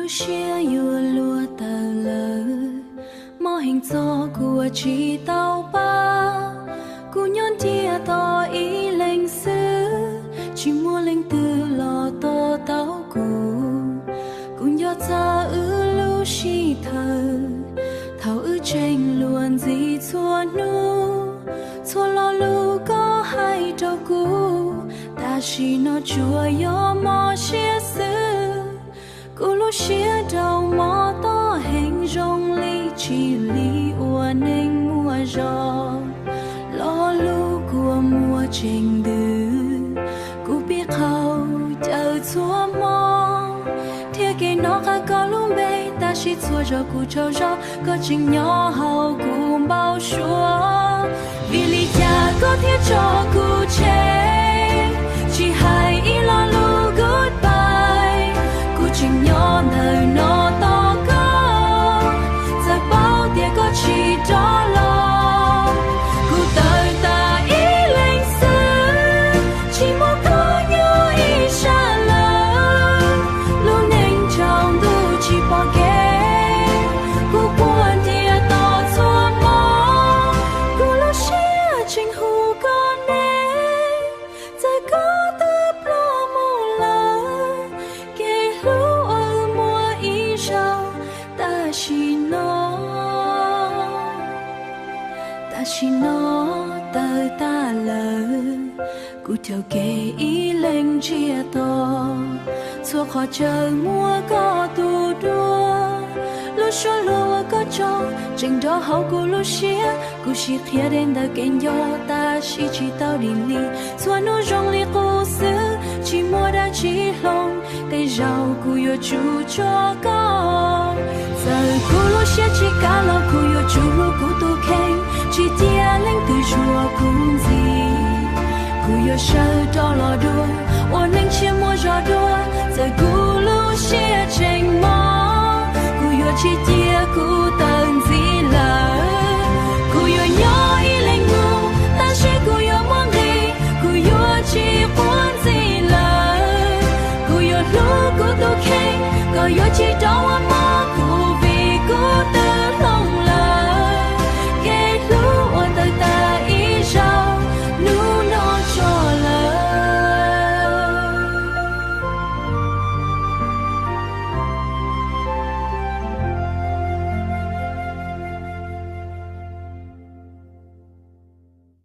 Siab yuav luag tawm lawm, mob heev txog kuv ua tsis tau pab. Kuv nyob ntiaj teb ib leeg xwb, tsis muaj leej twg los to taub kuv. Kuv nco txog wb lub sij hawm, thaum wb tseem luag ntxhi txhua hnub. Txhua lo lus koj hais rau kuv, tam sim no tsuas yog mob siab xwb. Kuv lub siab raug mob tob heev zoo li tsis lim ua neeg muaj zog. Lo lus kua muag tseem ntws, kuv pib qaug cawv txhua hmo. Thiab kev hnov qab koj lub npe, tab sis txhua zaus kuv tsaug zog koj tseem nyob hauv kuv npau suav. Vim li cas koj thiaj tso kuv tseg, tsis hais ib lo lus goodbye? Kuv tseem nyob ntawm no tos koj, txawm paub tias koj tsis rov los. Kuv tawm tas ib leeg xwb, tsis muaj koj nyob ib sab lawm. Lub neej tsaus ntuj tsis pom kev, kuv quaj ntiaj teb txhua hmo. Kuv lub siab tseem hu koj npe, txawm koj twb ploj mus lawm. Kev hlub uas muaj ib zaug, tam sim no, tam sim no tawg tag lawm. Kuv taug kev ib leeg ntsiag to, txhua qhov chaw muaj koj tus duab. Lub suab luag uas koj tso tseem nrov hauv kuv lub siab. Kuv sib qhia dej ntawm kev nco, tab sis tsis tau dim li. Txhua hnub zoo li qub xwb, tsis muaj dab tsi hloov. Tej zaum kuv yuav tsum tso koj. Txawm kuv lub siab tsis kam los kuv yuav tsum hlub kuv tus kheej, tsis cia leej twg zuam kuv ntxiv. Kuv yuav sawv rov los dua, ua neej tshiab muaj zog dua. Txawm kuv lub siab tseem mob, kuv yuav tsis cia kuv tawm ntxiv lawm. Kuv yuav nyob ib leeg mus, tab sis kuv yuav muaj nqis, kuv yuav tsis quav ntxiv lawm. Kuv yuav hlub kuv tus kheej, koj yuav tsis rov ua